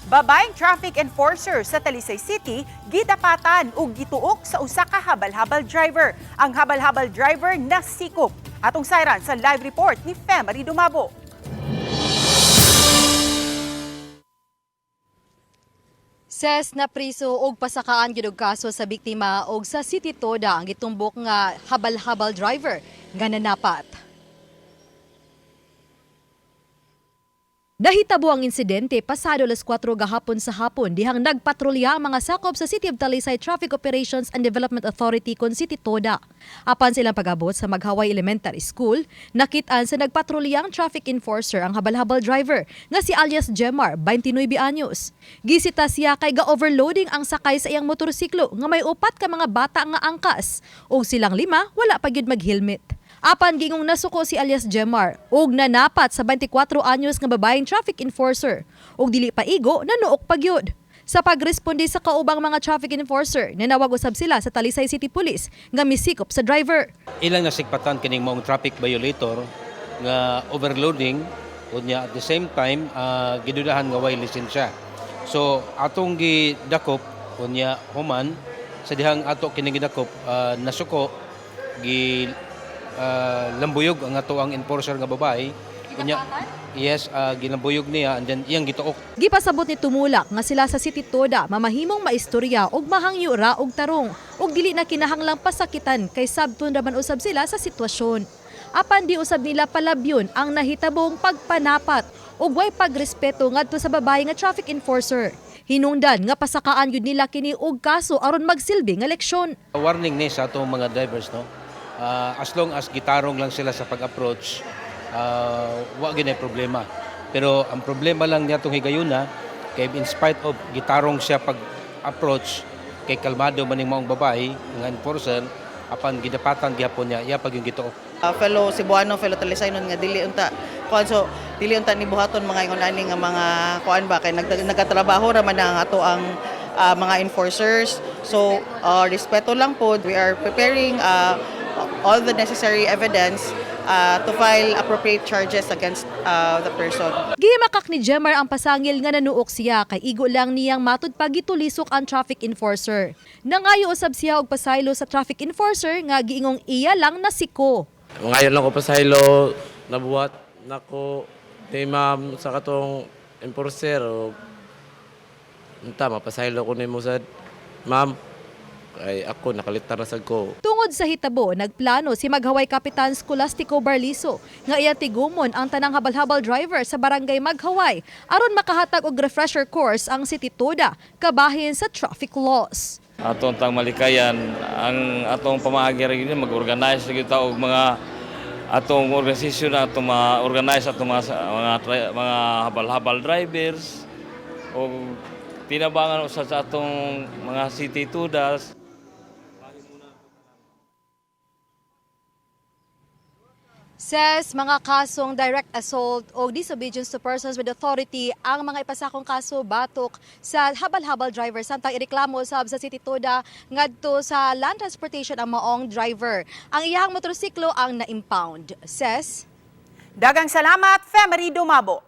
Babaeng traffic enforcer sa Talisay City gidapatan og gituok sa usa ka habal-habal driver. Ang habal-habal driver nasikop. Atong sayran sa live report ni Femary Dumabo. Ses na priso og pasakaan gyud og kaso sa biktima og sa City Toda ang gitumbok nga habal-habal driver nga nanapat. Nahitabo ang insidente pasado alas 4 gahapon sa hapon dihang nagpatrolya ang mga sakop sa City of Talisay Traffic Operations and Development Authority kon City Toda. Apan silang pag-abot sa Maghaway Elementary School, nakit-an sa nagpatrolyang traffic enforcer ang habal-habal driver nga si alias Jemar, 29 anyos. Gisita siya kay ga-overloading ang sakay sa iyang motorsiklo nga may upat ka mga bata nga angkas ug silang lima wala pa gyud mag-helmet. Apan gingong nasuko si alias Jemar ug nanapat sa 24 anyos nga babaeng traffic enforcer ug dili pa igo nanuok pa gyud. Sa pagresponde sa kaubang mga traffic enforcer, nanawag usab sila sa Talisay City Police nga misikop sa driver. Ilang nasikpatan kining maong traffic violator nga overloading, unya at the same time gidudahan nga way lisensya. So atong gidakop, unya human sa dihang ato kining gidakop, nasuko, gi lambuyog ang ato ang enforcer nga babae. Unya yes, gilambuyog niya and then iyang gituok. Gipasabot ni Tumulak nga sila sa City Toda mamahimong maistorya og mahangyo ra og tarong ug dili na kinahanglang pasakitan kay sabton ra man usab sila sa sitwasyon. Apan di usab nila palabyon ang nahitabong pagpanapat ug way pagrespeto ngadto sa babae nga traffic enforcer. Hinungdan nga pasakaan gyud nila kini og kaso aron magsilbi nga leksyon. Warning ni sa atong mga drivers, no. As long as gitarong lang sila sa pag-approach, wa gyud nay problema. Pero ang problema lang niya atong higayuna kay in spite of gitarong siya pag-approach, kay kalmado man ning maong babae nga enforcer, apan gidapatan gihapon niya, iya pag yung gituok. Fellow Cebuano, fellow Talisaynon nga dili unta kuan, so dili unta ni buhaton mga ingon ani nga mga kuan ba, kay nagatrabaho ra man ang ato ang mga enforcers. So respeto lang po. We are preparing all the necessary evidence to file appropriate charges against the person. Gihimakak ni Jemar ang pasangil nga nanuok siya kay igo lang niyang matud pagitulisok ang traffic enforcer. Nangayo usab siya og pasaylo sa traffic enforcer nga giingong iya lang nasiko. Ngayon lang ko pasaylo, nabuhat nako ni ma'am sa katong enforcer o unta mapasaylo ko nimo sad, ma'am, kay ako nakalitar na sad ko. Tungod sa hitabo, nagplano si Maghaway Kapitan Scholastico Barliso nga iyang tigumon ang tanang habal-habal driver sa barangay Maghaway aron makahatag og refresher course ang City Toda kabahin sa traffic laws. Atong tang malikayan ang atong pamaagi ra gyud, mag-organize ra gyud ta og mga atong organisasyon na atong ma-organize atong mga habal-habal drivers o tinabangan usab sa atong mga city tudas. Says mga kasong direct assault o disobedience to persons with authority ang mga ipasakong kaso batok sa habal-habal driver samtang ireklamo sab sa City Toda ngadto sa Land Transportation ang maong driver. Ang iyahang motorsiklo ang na-impound. Says Dagang salamat, Femary Dumabo.